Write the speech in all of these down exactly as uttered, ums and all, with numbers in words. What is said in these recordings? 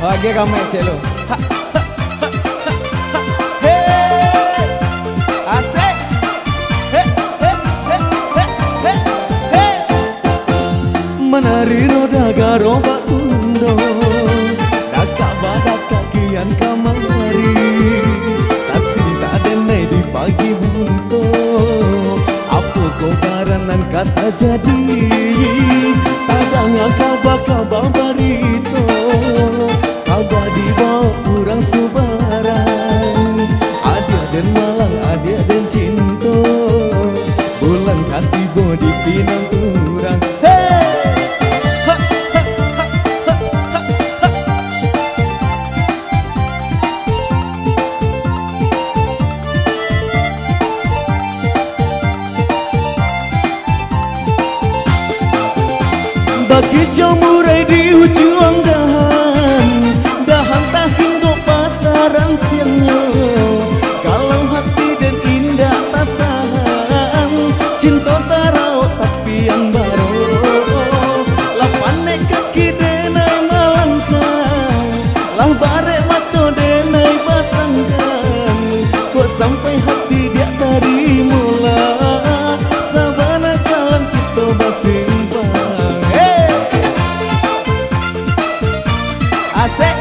Bagi ramai cek lu. Ha, ha, ha, ha, ha. Hei. Asik. Hei, hei, hei, hei, hei, hei. Manari roda garobak tundo, dakak badakak kian kamari. Tasintak denai di pagi bunto, apo ko barang nan ka tajadi? Tadanga kaba-kaba barito, kaba dibaok urang subarang. Adiak den malang, adiak den cinto, bulan ka tibo di pinang urang. Hei! Bakicau murai di ujuang dahan, dahan tahinggok patah rantiangnyo. Kalau hati den indak tatahan, cinto tarawok tapian baro. Lah panek kaki denai malangkah, lah barek mato denai batanggang. Kok sampai hati diak tarimo lah, sabana jalan kito basimpang. Hei! Asik.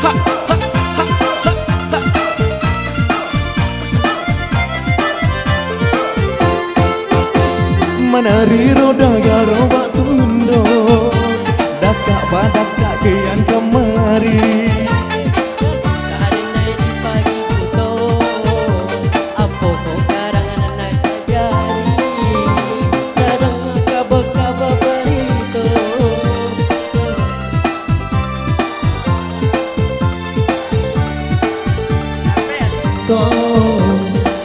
Ha, ha, ha, ha, ha. Manari roda garobak tundo, dakak badakak kian kamari. Karinai di pagi buto, apo ko karangan nan tajadi? Sadang kaba-kaba barito. Ko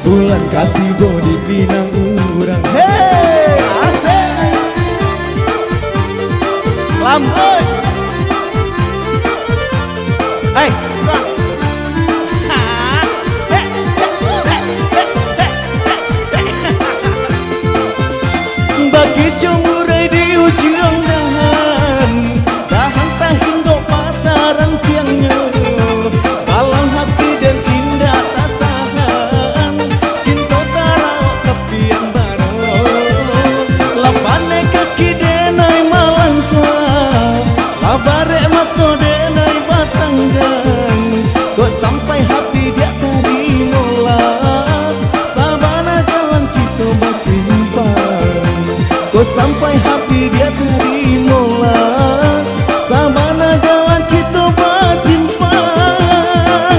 bulan ka tibo di pinang urang. Hei, asik. Lambai. Hei, suka. Ha. Hei, hei, hei, hei, hei, hei. Bakicau murai di ujuang dahan, dahan tahinggok patah rantiangnyo. Dalam hati den indak tatahan, cinto tarawok tapian baro. Lah panek kaki denai malangkah, lah barek mato denai batanggang. Kok sampai hati diak tarimo lah, sabana jalan kito basimpang. Kok sampai hati diak tarimo lah, sabana jalan kito basimpang.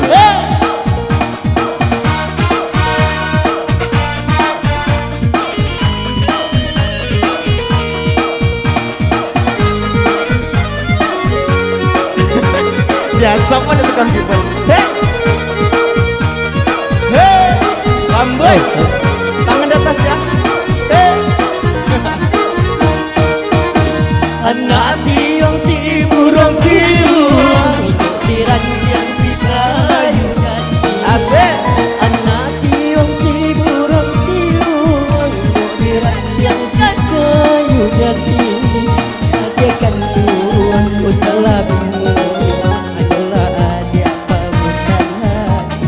Hei! Biaso pun itu kan people. Hei! Hei! Lambai! Tangan di atas ya. Hei! Anak tiong si burung tiuang, iduik di rantiang si kayu jati. Asik. Anak tiong si burung tiuang, iduik di rantiang si kayu jati. Adiak kanduang ku salah bingung, hanyolah adiak pamutan hati.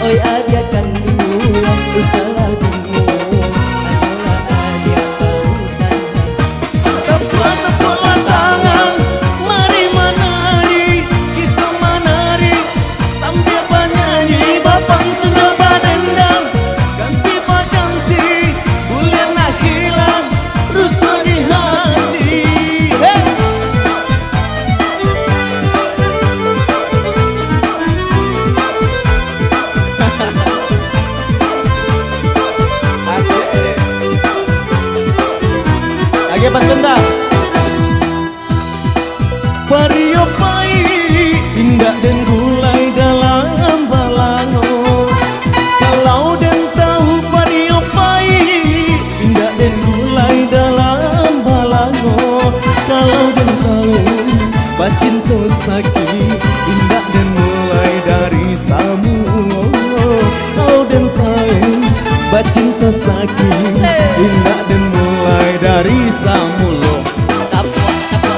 Oi adiak kanduang ku salah bingung, hanyolah adiak pamutan hati. Tepuk-tepuklah tangan, mari manari, kito manari, sambia banyanyi, bapantun jo badendang, ganti baganti, buliah nak hilang, rusuah di hati. Hei! Asik. Lagi pantun dah. Pario pai, indak den gulai dalam balango. Kalau den tahu pario pai, indak den gulai dalam balango. Kalau den tahu bacinto sakik, indak den mulai dari samulo. Kalau den tahu bacinto sakik, indak den mulai dari samulo. Tapuak, tapuak.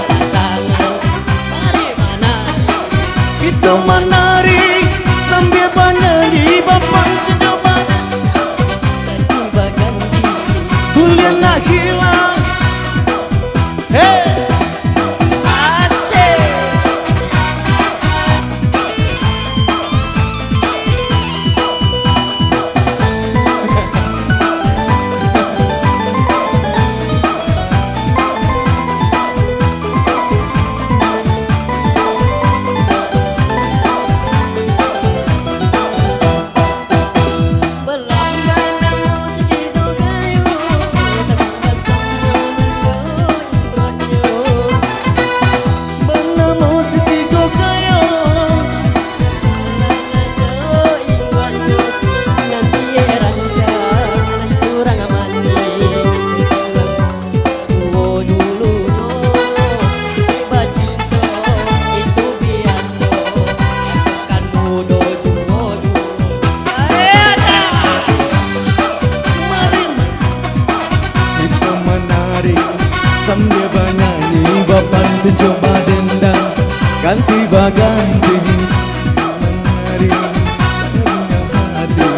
Sambia banyanyi, bapantun jo badendang, ganti baganti, manari, manari hati.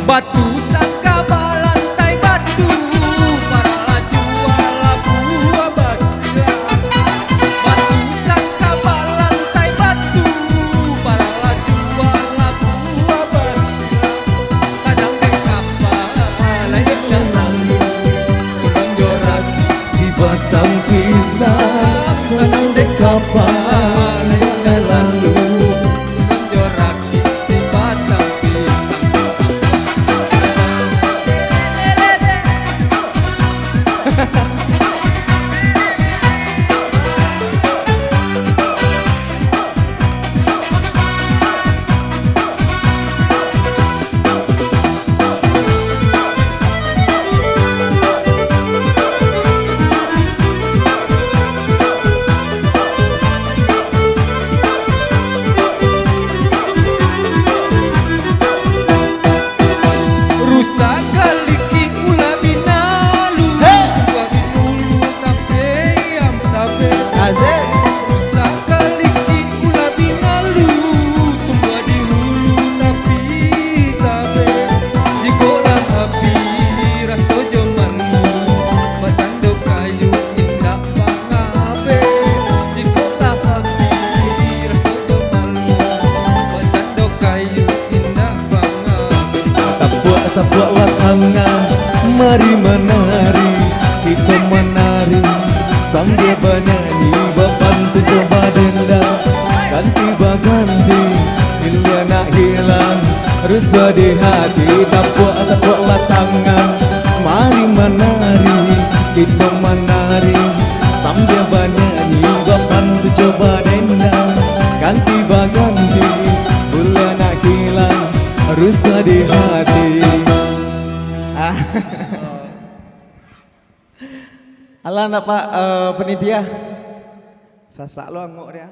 Batu sangka balantai batu, paralah jua labuah basilang. Batu sangka balantai batu, paralah jua labuah basilang. Sadang dek kapa lai nan lalu, ulun jo rajo si batang pisang. Sadang dek kapa lai nan lalu, ulun jo rajo Rusa kalikik ulah binalu, hei! Buah binalu sampai am tabe. Asik. Rusa kalikik ulah binalu, tumbuah di hulu tapi tabe. Jikok lah api raso jo malu, batando kayu indak pangabe. Jikok lah api raso jo malu, batando kayu indak pangabe. Tapuak-tapuak latangan, mari manari, kito manari, sambia banyanyi, bapantun jo badendang, ganti baganti, hilia nak hilang, rusuah di hati. Tapuak-tapuak latangan, mari manari, kito manari, sambia banyanyi, bapantun jo badendang, ganti baganti, buliah nak hilang, rusuah di hati. Ah. Alah, nak, Pak, eh, panitia. Sasak lo angok dia.